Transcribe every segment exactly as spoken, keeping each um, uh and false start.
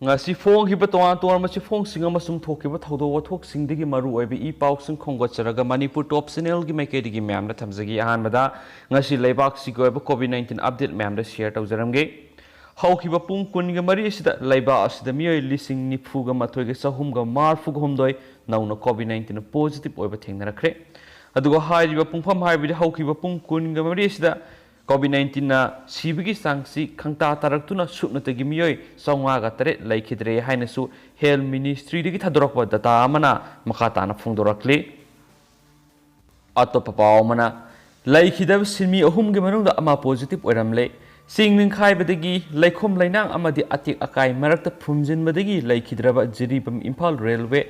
ꯉꯁꯤ ꯐꯣꯡꯈꯤꯕ ꯇꯣꯉꯥꯟ ꯇꯣꯉꯥꯟꯕ ꯆꯦꯐꯣꯡꯁꯤꯡ ꯑꯃꯁꯨꯡ ꯊꯣꯛꯈꯤꯕ ꯊꯧꯗꯣꯛ ꯋꯥꯊꯣꯛꯁꯤꯡꯗꯒꯤ ꯃꯔꯨ ꯑꯣꯏꯕ ꯏ ꯄꯥꯎꯁꯤꯡ ꯈꯣꯝꯒꯠꯆꯔꯒ ꯃꯅꯤꯄꯨꯔ ꯇꯣꯞ ꯆꯦꯅꯦꯜꯒꯤ ꯃꯥꯏꯀꯩꯗꯒꯤ ꯃꯌꯥꯝꯗ ꯊꯝꯖꯒꯦ꯫ ꯑꯍꯥꯟꯕꯗ, ꯉꯁꯤ ꯂꯩꯕꯥꯛꯁꯤꯒꯤ ꯑꯣꯏꯕ ꯀꯣꯚꯤꯗ ꯅꯥꯏꯟꯇꯤꯟ ꯑꯞꯗꯦꯠ ꯃꯌꯥꯝꯗ ꯁꯤꯌꯔ ꯇꯧꯖꯔꯝꯒꯦ꯫ ꯍꯧꯈꯤꯕ ꯄꯨꯡ ꯀꯨꯟꯒ ꯃꯔꯤ ꯑꯁꯤꯗ ꯂꯩꯕꯥꯛ ꯑꯁꯤꯗ ꯃꯤꯑꯣꯏ ꯂꯤꯁꯤꯡ ꯅꯤꯐꯨꯒ ꯃꯥꯊꯣꯏꯒ ꯆꯍꯨꯝꯒ ꯃꯔꯤꯐꯨꯒ ꯍꯨꯝꯗꯣꯏ ꯅꯧꯅ ꯀꯣꯚꯤꯗ ꯅꯥꯏꯟꯇꯤꯟ ꯄꯣꯖꯤꯇꯤꯚ ꯑꯣꯏꯕ ꯊꯦꯡꯅꯔꯛꯈ꯭ꯔꯦ꯫ ꯑꯗꯨꯒ ꯍꯥꯏꯔꯤꯕ ꯄꯨꯡꯐꯝ ꯍꯥꯏꯕꯗꯤ ꯍꯧꯈꯤꯕ ꯄꯨꯡ ꯀꯨꯟꯒ ꯃꯔꯤ ꯑꯁꯤꯗ ꯀꯣꯚꯤꯗ ꯅꯥꯏꯟꯇꯤꯟꯅ ꯁꯤꯕꯒꯤ ꯆꯥꯡꯁꯤ ꯈꯪꯇꯥ ꯇꯥꯔꯛꯇꯨꯅ ꯁꯨꯞꯅꯇꯒꯤ ꯃꯤꯑꯣꯏ ꯆꯥꯝꯃꯉꯥꯒ ꯇꯔꯦꯠ ꯂꯩꯈꯤꯗ꯭ꯔꯦ ꯍꯥꯏꯅꯁꯨ ꯍꯦꯜꯊ ꯃꯤꯅꯤꯁꯇ꯭ꯔꯤꯗꯒꯤ ꯊꯥꯗꯣꯔꯛꯄ ꯗꯇꯥ ꯑꯃꯅ ꯃꯈꯥ ꯇꯥꯅ ꯐꯣꯡꯗꯣꯔꯛꯂꯤ꯫ ꯑꯇꯣꯞꯄ ꯄꯥꯎ ꯑꯃꯅ, ꯂꯩꯈꯤꯗꯕ ꯁꯤꯟꯃꯤ ꯑꯍꯨꯝꯒꯤ ꯃꯅꯨꯡꯗ ꯑꯃ ꯄꯣꯖꯤꯇꯤꯚ ꯑꯣꯏꯔꯝꯂꯦ꯫ ꯆꯤꯡ ꯅꯤꯡꯈꯥꯏꯕꯗꯒꯤ ꯂꯩꯈꯣꯝ ꯂꯩꯅꯥꯡ ꯑꯃꯗꯤ ꯑꯇꯦꯛ ꯑꯀꯥꯏ ꯃꯔꯛꯇ ꯐꯨꯝꯖꯤꯟꯕꯗꯒꯤ ꯂꯩꯈꯤꯗ꯭ꯔꯕ ꯖꯤꯔꯤꯕꯥꯝ ꯏꯝꯐꯥꯜ ꯔꯦꯜꯋꯦ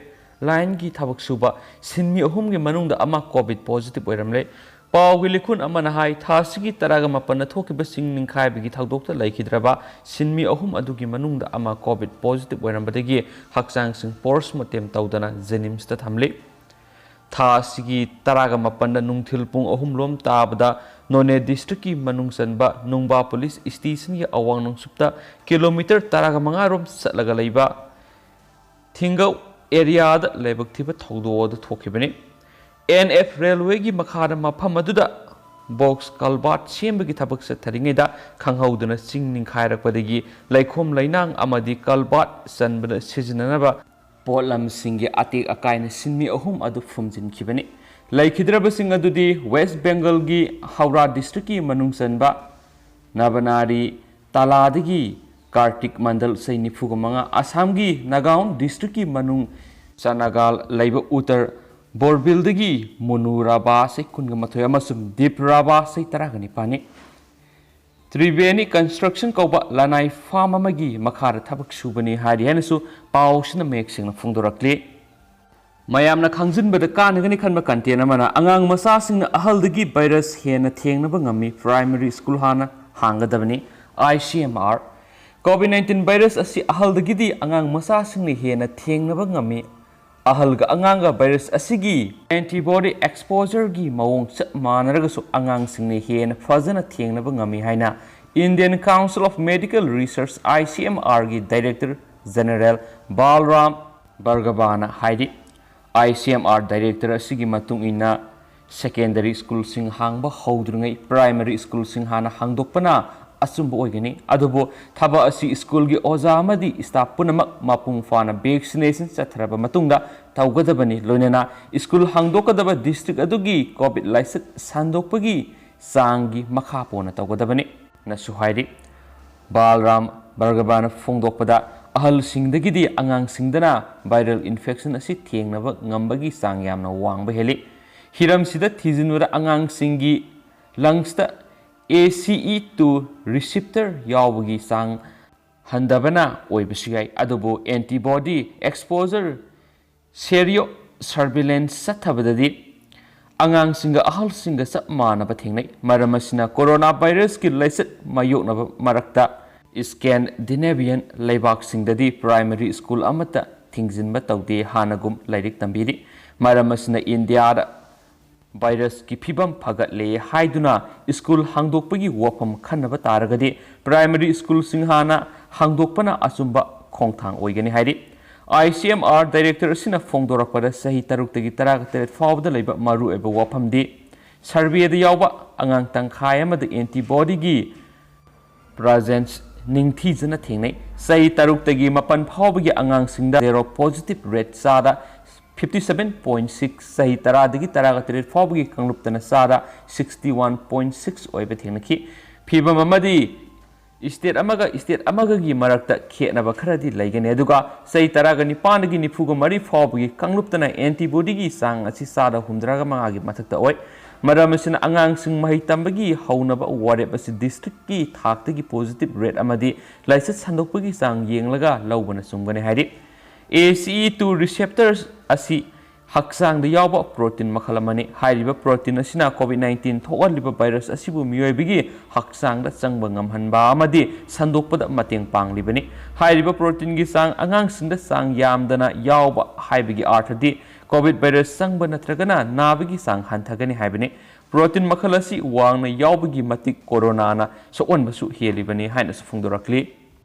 ꯂꯥꯏꯟꯒꯤ ꯊꯕꯛ ꯁꯨꯕ ꯁꯤꯟꯃꯤ ꯑꯍꯨꯝꯒꯤ ꯃꯅꯨꯡꯗ ꯑꯃ ꯀꯣꯚꯤꯗ ꯄꯣꯖꯤꯇꯤꯚ ꯑꯣꯏꯔꯝꯂꯦ꯫ ꯄꯥꯎꯒꯤ ꯂꯤꯈꯨꯟ ꯑꯃꯅ ꯍꯥꯏ, ꯊꯥ ꯑꯁꯤꯒꯤ ꯇꯔꯥꯒ ꯃꯥꯄꯟꯗ ꯊꯣꯛꯈꯤꯕ ꯆꯤꯡ ꯅꯤꯡꯈꯥꯏꯕꯒꯤ ꯊꯧꯗꯣꯛꯇ ꯂꯩꯈꯤꯗ꯭ꯔꯕ ꯁꯤꯟꯃꯤ ꯑꯍꯨꯝ ꯑꯗꯨꯒꯤ ꯃꯅꯨꯡꯗ ꯑꯃ ꯀꯣꯚꯤꯗ ꯄꯣꯖꯤꯇꯤꯚ ꯑꯣꯏꯔꯝꯕꯗꯒꯤ ꯍꯛꯆꯥꯡꯁꯤꯡ ꯄꯣꯁꯃꯣꯔꯇꯦꯝ ꯇꯧꯗꯅ ꯖꯦꯅꯤꯝꯁꯇ ꯊꯝꯂꯤ꯫ ꯊꯥ ꯑꯁꯤꯒꯤ ꯇꯔꯥꯒ ꯃꯥꯄꯟꯗ ꯅꯨꯡꯊꯤꯜ ꯄꯨꯡ ꯑꯍꯨꯝ ꯂꯣꯝ ꯇꯥꯕꯗ ꯅꯣꯅꯦ ꯗꯤꯁꯇ꯭ꯔꯤꯛꯀꯤ ꯃꯅꯨꯡ ꯆꯟꯕ ꯅꯨꯡꯕꯥ ꯄꯨꯂꯤꯁ ꯁ꯭ꯇꯦꯁꯟꯒꯤ ꯑꯋꯥꯡ ꯅꯣꯡꯆꯨꯞꯇ ꯀꯤꯂꯣꯃꯤꯇꯔ ꯇꯔꯥꯒ ꯃꯉꯥ ꯔꯣꯝ ꯆꯠꯂꯒ ꯂꯩꯕ ꯊꯤꯡꯒꯧ ꯑꯦꯔꯤꯌꯥꯗ ꯂꯥꯏꯕꯛ ꯊꯤꯕ ꯊꯧꯗꯣꯛ ꯑꯗꯨ ꯊꯣꯛꯈꯤꯕꯅꯤ꯫ ꯑꯦꯟ ꯑꯦꯐ ꯔꯦꯜꯋꯦꯒꯤ ꯃꯈꯥꯗ ꯃꯐꯝ ꯑꯗꯨꯗ ꯕꯣꯛꯁ ꯀꯜꯚꯥꯔꯠ ꯁꯦꯝꯕꯒꯤ ꯊꯕꯛ ꯆꯠꯊꯔꯤꯉꯩꯗ ꯈꯪꯍꯧꯗꯅ ꯆꯤꯡ ꯅꯤꯡꯈꯥꯏꯔꯛꯄꯗꯒꯤ ꯂꯩꯈꯣꯝ ꯂꯩꯅꯥꯡ ꯑꯃꯗꯤ ꯀꯜꯚꯥꯔꯠ ꯆꯟꯕꯗ ꯁꯤꯖꯤꯟꯅꯅꯕ ꯄꯣꯠꯂꯝꯁꯤꯡꯒꯤ ꯑꯇꯦꯛ ꯑꯀꯥꯏꯅ ꯁꯤꯟꯃꯤ ꯑꯍꯨꯝ ꯑꯗꯨ ꯐꯨꯝꯖꯤꯟꯈꯤꯕꯅꯤ꯫ ꯂꯩꯈꯤꯗ꯭ꯔꯕꯁꯤꯡ ꯑꯗꯨꯗꯤ ꯋꯦꯁ ꯕꯦꯡꯒꯜꯒꯤ ꯍꯧꯔꯥ ꯗꯤꯁꯇ꯭ꯔꯤꯛꯀꯤ ꯃꯅꯨꯡ ꯆꯟꯕ ꯅꯕꯅꯥꯔꯤ ꯇꯥꯂꯥꯗꯒꯤ ꯀꯥꯔꯇꯤꯛ ꯃꯟꯗꯜ, ꯆꯍꯤ ꯅꯤꯐꯨꯒ ꯃꯉꯥ, ꯑꯁꯥꯝꯒꯤ ꯅꯥꯒꯥꯎꯟ ꯗꯤꯁꯇ꯭ꯔꯤꯛꯀꯤ ꯃꯅꯨꯡ ꯆꯅꯥꯒꯥꯜ ꯂꯩꯕ ꯎꯇꯔ ꯕꯣꯔꯕꯤꯜꯗꯒꯤ ꯃꯨꯅꯨ ꯔꯥꯕꯥ, ꯆꯍꯤ ꯀꯨꯟꯒ ꯃꯥꯊꯣꯏ, ꯑꯃꯁꯨꯡ ꯗꯤꯞ ꯔꯥꯕꯥ, ꯆꯍꯤ ꯇꯔꯥꯒ ꯅꯤꯄꯥꯟꯅꯤ꯫ ꯇ꯭ꯔꯤꯕꯦꯅꯤ ꯀꯟꯁꯇ꯭ꯔꯛꯁꯟ ꯀꯧꯕ ꯂꯅꯥꯏ ꯐꯥꯝ ꯑꯃꯒꯤ ꯃꯈꯥꯗ ꯊꯕꯛ ꯁꯨꯕꯅꯤ ꯍꯥꯏꯔꯤ ꯍꯥꯏꯅꯁꯨ ꯄꯥꯎꯁꯤꯅ ꯃꯌꯦꯛ ꯁꯦꯡꯅ ꯐꯣꯡꯗꯣꯔꯛꯂꯤ꯫ ꯃꯌꯥꯝꯅ ꯈꯪꯖꯤꯟꯕꯗ ꯀꯥꯟꯅꯒꯅꯤ ꯈꯟꯕ ꯀꯟꯇꯦꯟ ꯑꯃꯅ, ꯑꯉꯥꯡ ꯃꯆꯥꯁꯤꯡꯅ ꯑꯍꯜꯗꯒꯤ ꯚꯥꯏꯔꯁ ꯍꯦꯟꯅ ꯊꯦꯡꯅꯕ ꯉꯝꯃꯤ꯫ ꯄ꯭ꯔꯥꯏꯃꯔꯤ ꯁ꯭ꯀꯨꯜ ꯍꯥꯟꯅ ꯍꯥꯡꯒꯗꯕꯅꯤ꯫ I C M R. Covid nineteen virus ꯑꯁꯤ ꯑꯍꯜꯗꯒꯤꯗꯤ ꯑꯉꯥꯡ ꯃꯆꯥꯁꯤꯡꯅ ꯍꯦꯟꯅ ꯊꯦꯡꯅꯕ ꯉꯝꯃꯤ꯫ ꯑꯍꯜꯒ ꯑꯉꯥꯡꯒ ꯚꯥꯏꯔꯁ ꯑꯁꯤꯒꯤ ꯑꯦꯟꯇꯤꯕꯣꯗꯤ ꯑꯦꯛꯁꯄꯣꯖꯔꯒꯤ ꯃꯑꯣꯡ ꯆꯞ ꯃꯥꯟꯅꯔꯒꯁꯨ ꯑꯉꯥꯡꯁꯤꯡꯅ ꯍꯦꯟꯅ ꯐꯖꯅ ꯊꯦꯡꯅꯕ ꯉꯝꯃꯤ ꯍꯥꯏꯅ Indian Council of Medical Research, I C M R, ꯒꯤ ꯗꯥꯏꯔꯦꯛꯇꯔ ꯖꯦꯅꯦꯔꯦꯜ ꯕꯥꯜꯔꯥꯝ ꯕꯔꯒꯕꯥꯅ ꯍꯥꯏꯔꯤ꯫ ꯑꯥꯏ ꯁꯤ ꯑꯦꯝ ꯑꯥꯔ ꯗꯥꯏꯔꯦꯛꯇꯔ ꯑꯁꯤꯒꯤ ꯃꯇꯨꯡ ꯏꯟꯅ, ꯁꯦꯀꯦꯟꯗꯔꯤ ꯁ꯭ꯀꯨꯜꯁꯤꯡ ꯍꯥꯡꯕ ꯍꯧꯗ꯭ꯔꯤꯉꯩ ꯄ꯭ꯔꯥꯏꯃꯔꯤ ꯁ꯭ꯀꯨꯜꯁꯤꯡ ꯍꯥꯟꯅ ꯍꯥꯡꯗꯣꯛꯄꯅ ꯑꯆꯨꯝꯕ ꯑꯣꯏꯒꯅꯤ꯫ ꯑꯗꯨꯕꯨ ꯊꯕꯛ ꯑꯁꯤ ꯁ꯭ꯀꯨꯜꯒꯤ ꯑꯣꯖꯥ ꯑꯃꯗꯤ ꯁ꯭ꯇꯥꯐ ꯄꯨꯝꯅꯃꯛ ꯃꯄꯨꯡ ꯐꯥꯅ ꯚꯦꯛꯁꯤꯅꯦꯁꯟ ꯆꯠꯊꯔꯕ ꯃꯇꯨꯡꯗ ꯇꯧꯒꯗꯕꯅꯤ꯫ ꯂꯣꯏꯅꯅ ꯁ꯭ꯀꯨꯜ ꯍꯥꯡꯗꯣꯛꯀꯗꯕ ꯗꯤꯁꯇ꯭ꯔꯤꯛ ꯑꯗꯨꯒꯤ ꯀꯣꯚꯤꯗ ꯂꯥꯏꯆꯠ ꯁꯟꯗꯣꯛꯄꯒꯤ ꯆꯥꯡꯒꯤ ꯃꯈꯥ ꯄꯣꯟꯅ ꯇꯧꯒꯗꯕꯅꯤ ꯅꯁꯨ ꯍꯥꯏꯔꯤ꯫ ꯕꯥꯜꯔꯥꯝ ꯕꯔꯒꯕꯥꯅ ꯐꯣꯡꯗꯣꯛꯄꯗ, ꯑꯍꯜꯁꯤꯡꯗꯒꯤꯗꯤ ꯑꯉꯥꯡꯁꯤꯡꯗꯅ ꯚꯥꯏꯔꯦꯜ ꯏꯟꯐꯦꯛꯁꯟ ꯑꯁꯤ ꯊꯦꯡꯅꯕ ꯉꯝꯕꯒꯤ ꯆꯥꯡ ꯌꯥꯝꯅ ꯋꯥꯡꯕ ꯍꯦꯜꯂꯤ꯫ ꯍꯤꯔꯝꯁꯤꯗ ꯊꯤꯖꯤꯟꯕꯗ ꯑꯉꯥꯡꯁꯤꯡꯒꯤ ꯂꯪꯁꯇ ꯑꯦ ꯁꯤ ꯏ ꯇꯨ ꯔꯤꯁꯤꯞꯇꯔ ꯌꯥꯎꯕꯒꯤ ꯆꯥꯡ ꯍꯟꯊꯕꯅ ꯑꯣꯏꯕꯁꯨ ꯌꯥꯏ, ꯑꯗꯨꯕꯨ ꯑꯦꯟꯇꯤꯕꯣꯗꯤ ꯑꯦꯛꯁꯄꯣꯖꯔ ꯁꯦꯔꯤꯌꯣ ꯁꯔꯚꯤꯂꯦꯟꯁ ꯆꯠꯊꯕꯗꯗꯤ ꯑꯉꯥꯡꯁꯤꯡꯒ ꯑꯍꯜꯁꯤꯡꯒ ꯆꯞ ꯃꯥꯟꯅꯕ ꯊꯦꯡꯅꯩ꯫ ꯃꯔꯝ ꯑꯁꯤꯅ ꯀꯣꯔꯣꯅꯥ ꯚꯥꯏꯔꯁꯀꯤ ꯂꯥꯏꯆꯠ ꯃꯥꯌꯣꯛꯅꯕ ꯃꯔꯛꯇ ꯏꯁꯀꯦꯟꯗꯤꯅꯦꯚꯤꯌꯟ ꯂꯩꯕꯥꯛꯁꯤꯡꯗꯗꯤ ꯄ꯭ꯔꯥꯏꯃꯔꯤ ꯁ꯭ꯀꯨꯜ ꯑꯃꯠꯇ ꯊꯤꯡꯖꯤꯟꯕ ꯇꯧꯗꯦ, ꯍꯥꯟꯅꯒꯨꯝ ꯂꯥꯏꯔꯤꯛ ꯇꯝꯕꯤꯔꯤ꯫ ꯃꯔꯝ ꯑꯁꯤꯅ ꯏꯟꯗꯤꯌꯥꯗ ꯚꯥꯏꯔꯁꯀꯤ ꯐꯤꯕꯝ ꯐꯒꯠꯂꯦ ꯍꯥꯏꯗꯨꯅ ꯁ꯭ꯀꯨꯜ ꯍꯥꯡꯗꯣꯛꯄꯒꯤ ꯋꯥꯐꯝ ꯈꯟꯅꯕ ꯇꯥꯔꯒꯗꯤ ꯄ꯭ꯔꯥꯏꯃꯔꯤ ꯁ꯭ꯀꯨꯜꯁꯤꯡ ꯍꯥꯟꯅ ꯍꯥꯡꯗꯣꯛꯄꯅ ꯑꯆꯨꯝꯕ ꯈꯣꯡꯊꯥꯡ ꯑꯣꯏꯒꯅꯤ ꯍꯥꯏꯔꯤ꯫ ꯑꯥꯏ ꯁꯤ ꯑꯦꯝ ꯑꯥꯔ ꯗꯥꯏꯔꯦꯛꯇꯔ ꯑꯁꯤꯅ ꯐꯣꯡꯗꯣꯔꯛꯄꯗ, ꯆꯍꯤ ꯇꯔꯨꯛꯇꯒꯤ ꯇꯔꯥꯒ ꯇꯔꯦꯠ ꯐꯥꯎꯕꯗ ꯂꯩꯕ ꯃꯔꯨꯑꯣꯏꯕ ꯋꯥꯐꯝꯗꯤ ꯁꯔꯚꯦꯗ ꯌꯥꯎꯕ ꯑꯉꯥꯡ ꯇꯪꯈꯥꯏ ꯑꯃꯗ ꯑꯦꯟꯇꯤꯕꯣꯗꯤꯒꯤ ꯄ꯭ꯔꯖꯦꯟꯁ ꯅꯤꯡꯊꯤꯖꯅ ꯊꯦꯡꯅꯩ꯫ ꯆꯍꯤ ꯇꯔꯨꯛꯇꯒꯤ ꯃꯥꯄꯟ ꯐꯥꯎꯕꯒꯤ ꯑꯉꯥꯡꯁꯤꯡꯗ ꯖꯦꯔꯣ ꯄꯣꯖꯤꯇꯤꯚ ꯔꯦꯠ ꯆꯥꯗ ꯐꯤꯐꯇꯤ ꯁꯚꯦꯟ ꯄꯣꯏꯟ ꯁꯤꯛꯁ, ꯆꯍꯤ ꯇꯔꯥꯗꯒꯤ ꯇꯔꯥꯒ ꯇꯔꯦꯠ ꯐꯥꯎꯕꯒꯤ ꯀꯥꯡꯂꯨꯞꯇꯅ ꯆꯥꯗ ꯁꯤꯛꯁꯇꯤ ꯋꯥꯟ ꯄꯣꯏꯟ ꯁꯤꯛꯁ ꯑꯣꯏꯕ ꯊꯦꯡꯅꯈꯤ꯫ ꯐꯤꯕꯝ ꯑꯃꯗꯤ ꯁ꯭ꯇꯦꯠ ꯑꯃꯒ ꯁ꯭ꯇꯦꯠ ꯑꯃꯒꯒꯤ ꯃꯔꯛꯇ ꯈꯦꯠꯅꯕ ꯈꯔꯗꯤ ꯂꯩꯒꯅꯤ, ꯑꯗꯨꯒ ꯆꯍꯤ ꯇꯔꯥꯒ ꯅꯤꯄꯥꯟꯗꯒꯤ ꯅꯤꯐꯨꯒ ꯃꯔꯤ ꯐꯥꯎꯕꯒꯤ ꯀꯥꯡꯂꯨꯞꯇꯅ ꯑꯦꯟꯇꯤꯕꯣꯗꯤꯒꯤ ꯆꯥꯡ ꯑꯁꯤ ꯆꯥꯗ ꯍꯨꯝꯗ꯭ꯔꯥꯒ ꯃꯉꯥꯒꯤ ꯃꯊꯛꯇ ꯑꯣꯏ꯫ ꯃꯔꯝ ꯑꯁꯤꯅ ꯑꯉꯥꯡꯁꯤꯡ ꯃꯍꯩ ꯇꯝꯕꯒꯤ ꯍꯧꯅꯕ ꯋꯥꯔꯦꯞ ꯑꯁꯤ ꯗꯤꯁꯇ꯭ꯔꯤꯛꯀꯤ ꯊꯥꯛꯇꯒꯤ ꯄꯣꯖꯤꯇꯤꯚ ꯔꯦꯠ ꯑꯃꯗꯤ ꯂꯥꯏꯆꯠ ꯁꯟꯗꯣꯛꯄꯒꯤ ꯆꯥꯡ ꯌꯦꯡꯂꯒ ꯂꯧꯕꯅ ꯆꯨꯝꯒꯅꯤ ꯍꯥꯏꯔꯤ꯫ ꯑꯦ ꯁꯤ ꯏ ꯇꯨ ꯔꯤꯁꯦꯞꯇꯔꯁ ꯑꯁꯤ ꯍꯛꯆꯥꯡꯗ ꯌꯥꯎꯕ ꯄ꯭ꯔꯣꯇꯤꯟ ꯃꯈꯜ ꯑꯃꯅꯤ꯫ ꯍꯥꯏꯔꯤꯕ ꯄ꯭ꯔꯣꯇꯤꯟ ꯑꯁꯤꯅ ꯀꯣꯚꯤꯗ ꯅꯥꯏꯟꯇꯤꯟ ꯊꯣꯛꯍꯜꯂꯤꯕ ꯚꯥꯏꯔꯁ ꯑꯁꯤꯕꯨ ꯃꯤꯑꯣꯏꯕꯒꯤ ꯍꯛꯆꯥꯡꯗ ꯆꯪꯕ ꯉꯝꯍꯟꯕ ꯑꯃꯗꯤ ꯁꯟꯗꯣꯛꯄꯗ ꯃꯇꯦꯡ ꯄꯥꯡꯂꯤꯕꯅꯤ꯫ ꯍꯥꯏꯔꯤꯕ ꯄ꯭ꯔꯣꯇꯤꯟꯒꯤ ꯆꯥꯡ ꯑꯉꯥꯡꯁꯤꯡꯗ ꯆꯥꯡ ꯌꯥꯝꯗꯅ ꯌꯥꯎꯕ ꯍꯥꯏꯕꯒꯤ ꯑꯥꯔꯊꯗꯤ ꯀꯣꯚꯤꯗ ꯚꯥꯏꯔꯁ ꯆꯪꯕ ꯅꯠꯇ꯭ꯔꯒꯅ ꯅꯥꯕꯒꯤ ꯆꯥꯡ ꯍꯟꯊꯒꯅꯤ ꯍꯥꯏꯕꯅꯤ꯫ ꯄ꯭ꯔꯣꯇꯤꯟ ꯃꯈꯜ ꯑꯁꯤ ꯋꯥꯡꯅ ꯌꯥꯎꯕꯒꯤ ꯃꯇꯤꯛ ꯀꯣꯔꯣꯅꯥꯅ ꯁꯣꯛꯍꯟꯕꯁꯨ ꯍꯦꯜꯂꯤꯕꯅꯤ ꯍꯥꯏꯅꯁꯨ ꯐꯣꯡꯗꯣꯔꯛꯂꯤ꯫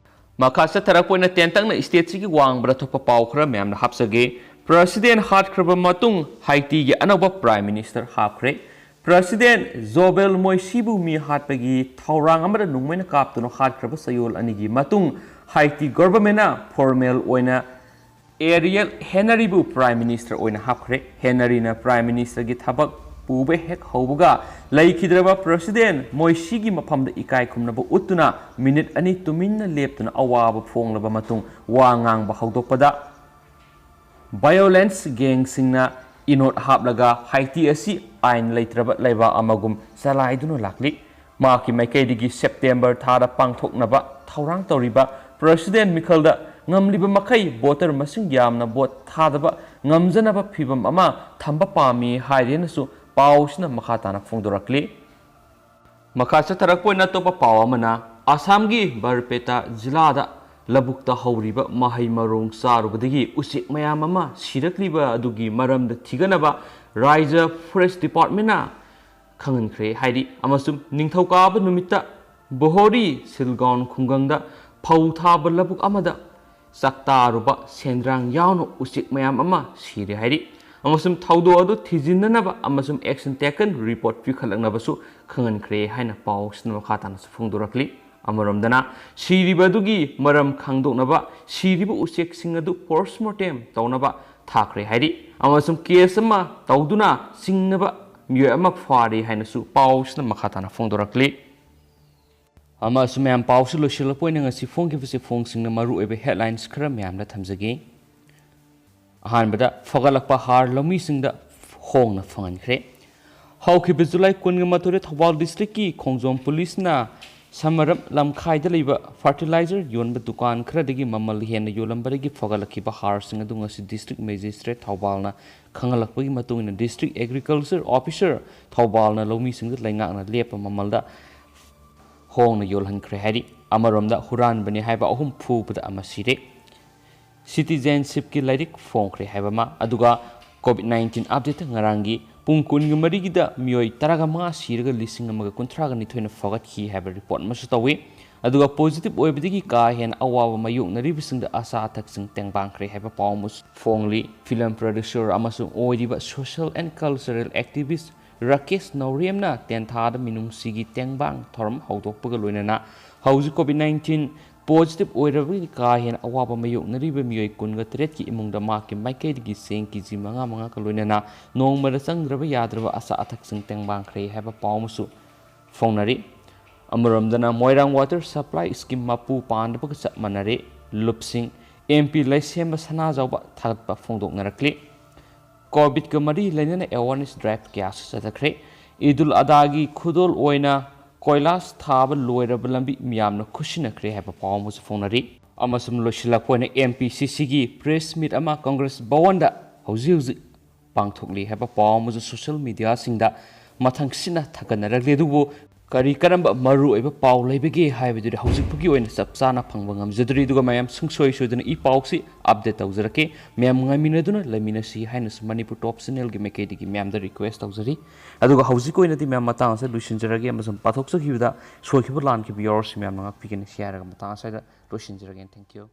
ꯃꯈꯥ ꯆꯠꯊꯔꯛꯄ ꯑꯣꯏꯅ ꯇꯦꯟꯇꯛꯅ ꯁ꯭ꯇꯦꯠꯁꯤꯒꯤ ꯋꯥꯡꯃꯗ ꯊꯣꯛꯄ ꯄꯥꯎ ꯈꯔ ꯃꯌꯥꯝꯅ ꯍꯥꯞꯆꯒꯦ꯫ ꯄ꯭ꯔꯁꯤꯗꯦꯟ ꯍꯥꯠꯈ꯭ꯔꯕ ꯃꯇꯨꯡ ꯍꯥꯏꯇꯤꯒꯤ ꯑꯅꯧꯕ ꯄ꯭ꯔꯥꯏꯝ ꯃꯤꯅꯤꯁꯇꯔ ꯍꯥꯞꯈ꯭ꯔꯦ꯫ ꯄ꯭ꯔꯁꯤꯗꯦꯟ ꯖꯣꯕꯦꯜ ꯃꯣꯏꯁꯤꯕꯨ ꯃꯤ ꯍꯥꯠꯄꯒꯤ ꯊꯧꯔꯥꯡ ꯑꯃꯗ ꯅꯣꯡꯃꯩꯅ ꯀꯥꯞꯇꯨꯅ ꯍꯥꯠꯈ꯭ꯔꯕ ꯆꯌꯣꯜ ꯑꯅꯤꯒꯤ ꯃꯇꯨꯡ ꯍꯥꯏꯇꯤ ꯒꯣꯚꯔꯟꯃꯦꯟꯅ ꯐꯣꯔꯃꯦꯜ ꯑꯣꯏꯅ ꯑꯦꯔꯤꯌꯦꯜ ꯍꯦꯅꯔꯤꯕꯨ ꯄ꯭ꯔꯥꯏꯝ ꯃꯤꯅꯤꯁꯇꯔ ꯑꯣꯏꯅ ꯍꯥꯞꯈ꯭ꯔꯦ꯫ ꯍꯦꯅꯔꯤꯅ ꯄ꯭ꯔꯥꯏꯝ ꯃꯤꯅꯤꯁꯇꯔꯒꯤ ꯊꯕꯛ ꯄꯨꯕ ꯍꯦꯛ ꯍꯧꯕꯒ ꯂꯩꯈꯤꯗ꯭ꯔꯕ ꯄ꯭ꯔꯁꯤꯗꯦꯟ ꯃꯣꯏꯁꯤꯒꯤ ꯃꯐꯝꯗ ꯏꯀꯥꯏ ꯈꯨꯝꯅꯕ ꯎꯠꯇꯨꯅ ꯃꯤꯅꯤꯠ ꯑꯅꯤ ꯇꯨꯃꯤꯟꯅ ꯂꯦꯞꯇꯨꯅ ꯑꯋꯥꯕ ꯐꯣꯡꯂꯕ ꯃꯇꯨꯡ ꯋꯥ ꯉꯥꯡꯕ ꯍꯧꯗꯣꯛꯄꯗ, ꯚꯥꯏꯑꯣꯂꯦꯟꯁ ꯒꯦꯡꯁꯤꯡꯅ ꯏꯅꯣꯠ ꯍꯥꯞꯂꯒ ꯍꯥꯏꯇꯤ ꯑꯁꯤ ꯑꯥꯏꯟ ꯂꯩꯇ꯭ꯔꯕ ꯂꯩꯕꯥꯛ ꯑꯃꯒꯨꯝ ꯆꯂꯥꯏꯗꯨꯅ ꯂꯥꯛꯂꯤ꯫ ꯃꯍꯥꯛꯀꯤ ꯃꯥꯏꯀꯩꯗꯒꯤ ꯁꯦꯞꯇꯦꯝꯕꯔ ꯊꯥꯗ ꯄꯥꯡꯊꯣꯛꯅꯕ ꯊꯧꯔꯥꯡ ꯇꯧꯔꯤꯕ ꯄ꯭ꯔꯁꯤꯗꯦꯟ ꯃꯤꯈꯜꯗ ꯉꯝꯂꯤꯕ ꯃꯈꯩ ꯚꯣꯇꯔ ꯃꯁꯤꯡ ꯌꯥꯝꯅ ꯚꯣꯠ ꯊꯥꯗꯕ ꯉꯝꯖꯅꯕ ꯐꯤꯚꯝ ꯑꯃ ꯊꯝꯕ ꯄꯥꯝꯃꯤ ꯍꯥꯏꯔꯦꯅꯁꯨ ꯄꯥꯎꯁꯤꯅ ꯃꯈꯥ ꯇꯥꯅ ꯐꯣꯡꯗꯣꯔꯛꯂꯤ꯫ ꯃꯈꯥ ꯆꯠꯊꯔꯛꯄ ꯑꯣꯏꯅ ꯑꯇꯣꯞꯄ ꯄꯥꯎ ꯑꯃꯅ, ꯑꯁꯥꯝꯒꯤ ꯕꯔꯄꯦꯇꯥ ꯖꯤꯂꯥꯗ ꯂꯧꯕꯨꯛꯇ ꯍꯧꯔꯤꯕ ꯃꯍꯩ ꯃꯔꯣꯡ ꯆꯥꯔꯨꯕꯗꯒꯤ ꯎꯆꯦꯛ ꯃꯌꯥꯝ ꯑꯃ ꯁꯤꯔꯛꯂꯤꯕ ꯑꯗꯨꯒꯤ ꯃꯔꯝꯗ ꯊꯤꯒꯠꯅꯕ ꯔꯥꯏꯖ꯭ꯌ ꯐꯣꯔꯦꯁ ꯗꯤꯄꯥꯔꯠꯃꯦꯟꯅ ꯈꯪꯍꯟꯈ꯭ꯔꯦ ꯍꯥꯏꯔꯤ꯫ ꯑꯃꯁꯨꯡ ꯅꯤꯡꯊꯧꯀꯥꯕ ꯅꯨꯃꯤꯠꯇ ꯕꯣꯍꯣꯔꯤ ꯁꯤꯜꯒꯥꯎꯟ ꯈꯨꯡꯒꯪꯗ ꯐꯧ ꯊꯥꯕ ꯂꯧꯕꯨꯛ ꯑꯃꯗ ꯆꯥꯛꯇꯥꯔꯨꯕ ꯁꯦꯟꯗ꯭ꯔꯥꯡ ꯌꯥꯎꯅ ꯎꯆꯦꯛ ꯃꯌꯥꯝ ꯑꯃ ꯁꯤꯔꯦ ꯍꯥꯏꯔꯤ꯫ ꯑꯃꯁꯨꯡ ꯊꯧꯗꯣꯛ ꯑꯗꯨ ꯊꯤꯖꯤꯟꯅꯅꯕ ꯑꯃꯁꯨꯡ action taken report ꯄꯤꯈꯠꯂꯛꯅꯕꯁꯨ ꯈꯪꯍꯟꯈ꯭ꯔꯦ ꯍꯥꯏꯅ ꯄꯥꯎꯁꯤꯅ ꯃꯈꯥ ꯇꯥꯅꯁꯨ ꯐꯣꯡꯗꯣꯔꯛꯂꯤ꯫ ꯑꯃꯔꯣꯝꯗꯅ, ꯁꯤꯔꯤꯕ ꯑꯗꯨꯒꯤ ꯃꯔꯝ ꯈꯪꯗꯣꯛꯅꯕ ꯁꯤꯔꯤꯕ ꯎꯆꯦꯛꯁꯤꯡ ꯑꯗꯨ post mortem ꯇꯧꯅꯕ ꯊꯥꯈ꯭ꯔꯦ ꯍꯥꯏꯔꯤ꯫ ꯑꯃꯁꯨꯡ case ꯑꯃ ꯇꯧꯗꯨꯅ ꯆꯤꯡꯅꯕ ꯃꯤꯑꯣꯏ ꯑꯃ ꯐꯥꯔꯦ ꯍꯥꯏꯅꯁꯨ ꯄꯥꯎꯁꯤꯅ ꯃꯈꯥ ꯇꯥꯅ ꯐꯣꯡꯗꯣꯔꯛꯂꯤ꯫ ꯑꯃꯁꯨꯡ ꯃꯌꯥꯝ, ꯄꯥꯎꯁꯤ ꯂꯣꯏꯁꯤꯜꯂꯛꯄ ꯑꯣꯏꯅ ꯉꯁꯤ ꯐꯣꯡꯈꯤꯕꯁꯤ ꯐꯣꯡꯁꯤꯡꯅ ꯃꯔꯨꯑꯣꯏꯕ headlines ꯈꯔ ꯃꯌꯥꯝꯗ ꯊꯝꯖꯒꯦ꯫ ꯑꯍꯥꯟꯕꯗ, ꯐꯒꯠꯂꯛꯄ ꯍꯥꯔ ꯂꯧꯃꯤꯁꯤꯡꯗ ꯍꯣꯡꯅ ꯐꯪꯍꯟꯈ꯭ꯔꯦ꯫ ꯍꯧꯈꯤꯕ ꯖꯨꯂꯥꯏ ꯀꯨꯟꯒ ꯃꯥꯊꯣꯏꯗ ꯊꯧꯕꯥꯜ district ꯀꯤ ꯈꯣꯡꯖꯣꯝ police ꯅ ꯁꯃꯔꯝ ꯂꯝꯈꯥꯏꯗ ꯂꯩꯕ fertilizer ꯌꯣꯟꯕ ꯗꯨꯀꯥꯟ ꯈꯔꯗꯒꯤ ꯃꯃꯜ ꯍꯦꯟꯅ ꯌꯣꯜꯂꯝꯕꯗꯒꯤ ꯐꯒꯠꯂꯛꯈꯤꯕ ꯍꯥꯔꯁꯤꯡ ꯑꯗꯨ ꯉꯁꯤ district magistrate ꯊꯧꯕꯥꯜꯅ ꯈꯪꯍꯜꯂꯛꯄꯒꯤ ꯃꯇꯨꯡ ꯏꯟꯅ district agriculture officer ꯊꯧꯕꯥꯜꯅ ꯂꯧꯃꯤꯁꯤꯡꯗ ꯂꯩꯉꯥꯛꯅ ꯂꯦꯞꯄ ꯃꯃꯜꯗ ꯍꯣꯡꯅ ꯌꯣꯜꯍꯟꯈ꯭ꯔꯦ ꯍꯥꯏꯔꯤ꯫ ꯑꯃꯔꯣꯝꯗ, ꯍꯨꯔꯥꯟꯕꯅꯤ ꯍꯥꯏꯕ ꯑꯍꯨꯝ ꯐꯨꯕꯗ ꯑꯃ ꯁꯤꯔꯦ꯫ Citizenship ꯀꯤ ꯂꯥꯏꯔꯤꯛ ꯐꯣꯡꯈ꯭ꯔꯦ ꯍꯥꯏꯕ ꯑꯃ, ꯑꯗꯨꯒ COVID nineteen update ꯉꯔꯥꯡꯒꯤ ꯄꯨꯡ ꯀꯨꯟꯒ ꯃꯔꯤꯒꯤꯗ ꯃꯤꯑꯣꯏ ꯇꯔꯥꯒ ꯃꯉꯥ ꯁꯤꯔꯒ ꯂꯤꯁꯤꯡ ꯑꯃꯒ ꯀꯨꯟꯊ꯭ꯔꯥꯒ ꯅꯤꯊꯣꯏꯅ ꯐꯒꯠꯈꯤ ꯍꯥꯏꯕ report ꯑꯃꯁꯨ ꯇꯧꯏ꯫ ꯑꯗꯨꯒ positive ꯑꯣꯏꯕꯗꯒꯤ ꯀꯥ ꯍꯦꯟꯅ ꯑꯋꯥꯕ ꯃꯥꯌꯣꯛꯅꯔꯤꯕꯁꯤꯡꯗ ꯑꯆꯥ ꯑꯊꯛꯁꯤꯡ ꯇꯦꯡꯕꯥꯡꯈ꯭ꯔꯦ ꯍꯥꯏꯕ ꯄꯥꯎ ꯑꯃꯁꯨ ꯐꯣꯡꯂꯤ꯫ Film producer ꯑꯃꯁꯨꯡ ꯑꯣꯏꯔꯤꯕ social and cultural activist Rakesh ꯅꯧꯔꯦꯝꯅ ꯇꯦꯟꯊꯥꯗ ꯃꯤꯅꯨꯡꯁꯤꯒꯤ ꯇꯦꯡꯕꯥꯡ ꯊꯧꯔꯝ ꯍꯧꯗꯣꯛꯄꯒ ꯂꯣꯏꯅꯅ ꯍꯧꯖꯤꯛ COVID nineteen positive ꯑꯣꯏꯔꯕꯒꯤ ꯀꯥ ꯍꯦꯟꯅ ꯑꯋꯥꯕ ꯃꯥꯌꯣꯛꯅꯔꯤꯕ ꯃꯤꯑꯣꯏ ꯀꯨꯟꯒ ꯇꯔꯦꯠꯀꯤ ꯏꯃꯨꯡꯗ ꯃꯍꯥꯛꯀꯤ ꯃꯥꯏꯀꯩꯗꯒꯤ ꯆꯦꯡ KG ꯃꯉꯥ ꯃꯉꯥꯒ ꯂꯣꯏꯅꯅ ꯅꯣꯡꯃꯗ ꯆꯪꯗ꯭ꯔꯕ ꯌꯥꯗ꯭ꯔꯕ ꯑꯆꯥ ꯑꯊꯛꯁꯤꯡ ꯇꯦꯡꯕꯥꯡꯈ꯭ꯔꯦ ꯍꯥꯏꯕ ꯄꯥꯎ ꯑꯃꯁꯨ ꯐꯣꯡꯅꯔꯤ꯫ ꯑꯃꯔꯣꯝꯗꯅ ꯃꯣꯏꯔꯥꯡ water supply scheme ꯃꯄꯨ ꯄꯥꯟꯗꯕꯒ ꯆꯞ ꯃꯥꯟꯅꯔꯦ꯫ ꯂꯨꯞꯁꯤꯡ, MP ꯂꯩꯁꯦꯝꯕ ꯁꯅꯥꯖꯥꯎꯕ ꯊꯥꯒꯠꯄ ꯐꯣꯡꯗꯣꯛꯅꯔꯛꯂꯤ꯫ COVIDꯀ ꯃꯔꯤ ꯂꯩꯅꯅ awareness drive ꯀꯌꯥꯁꯨ ꯆꯠꯊꯈ꯭ꯔꯦ꯫ ꯏꯗꯨꯜ ꯑꯗꯥꯒꯤ ꯈꯨꯗꯣꯜ ꯑꯣꯏꯅ ꯀꯣꯏꯂꯥꯁ ꯊꯥꯕ ꯂꯣꯏꯔꯕ ꯂꯝꯕꯤ ꯃꯤꯌꯥꯝꯅ ꯈꯨꯠꯁꯤꯟꯅꯈ꯭ꯔꯦ ꯍꯥꯏꯕ ꯄꯥꯎ ꯑꯃꯁꯨ ꯐꯣꯡꯅꯔꯤ꯫ ꯑꯃꯁꯨꯡ ꯂꯣꯏꯁꯤꯜꯂꯛꯄ ꯑꯣꯏꯅ MPCCꯒꯤ press meet ꯑꯃ Congress ꯚꯋꯟꯗ ꯍꯧꯖꯤꯛ ꯍꯧꯖꯤꯛ ꯄꯥꯡꯊꯣꯛꯂꯤ ꯍꯥꯏꯕ ꯄꯥꯎ ꯑꯃꯁꯨ social mediaꯁꯤꯡꯗ ꯃꯊꯪꯁꯤꯠꯅ ꯊꯥꯒꯠꯅꯔꯛꯂꯤ꯫ ꯑꯗꯨꯕꯨ ꯀꯔꯤ ꯀꯔꯝꯕ ꯃꯔꯨꯑꯣꯏꯕ ꯄꯥꯎ ꯂꯩꯕꯒꯦ ꯍꯥꯏꯕꯗꯨꯗꯤ ꯍꯧꯖꯤꯛ ꯐꯥꯎꯒꯤ ꯑꯣꯏꯅ ꯆꯞ ꯆꯥꯅ ꯐꯪꯕ ꯉꯝꯖꯗ꯭ꯔꯤ꯫ ꯑꯗꯨꯒ ꯃꯌꯥꯝ ꯁꯨꯡꯁꯣꯏ ꯁꯣꯏꯗꯅ ꯏ ꯄꯥꯎꯁꯤ update ꯇꯧꯖꯔꯛꯀꯦ꯫ ꯃꯌꯥꯝ ꯉꯥꯏꯃꯤꯟꯅꯗꯨꯅ ꯂꯩꯃꯤꯟꯅꯁꯤ ꯍꯥꯏꯅꯁꯨ ꯃꯅꯤꯄꯨꯔ ꯇꯣꯞ ꯆꯦꯅꯦꯜꯒꯤ ꯃꯥꯏꯀꯩꯗꯒꯤ ꯃꯌꯥꯝꯗ request ꯇꯧꯖꯔꯤ꯫ ꯑꯗꯨꯒ ꯍꯧꯖꯤꯛ ꯑꯣꯏꯅꯗꯤ ꯃꯌꯥꯝ ꯃꯇꯥꯡ ꯑꯁꯤꯗ ꯂꯣꯏꯁꯤꯟꯖꯔꯒꯦ ꯑꯃꯁꯨꯡ ꯄꯥꯊꯣꯛꯆꯈꯤꯕꯗ ꯁꯣꯏꯈꯤꯕ ꯂꯥꯟꯈꯤꯕ ꯌꯥꯎꯔꯁꯨ ꯃꯌꯥꯝꯅ ꯉꯥꯛꯄꯤꯒꯅꯤ ꯁꯤ ꯍꯥꯏꯔꯒ ꯃꯇꯥꯡ ꯑꯁꯤꯗ ꯂꯣꯏꯁꯤꯟꯖꯔꯒꯦ꯫ Thank you꯫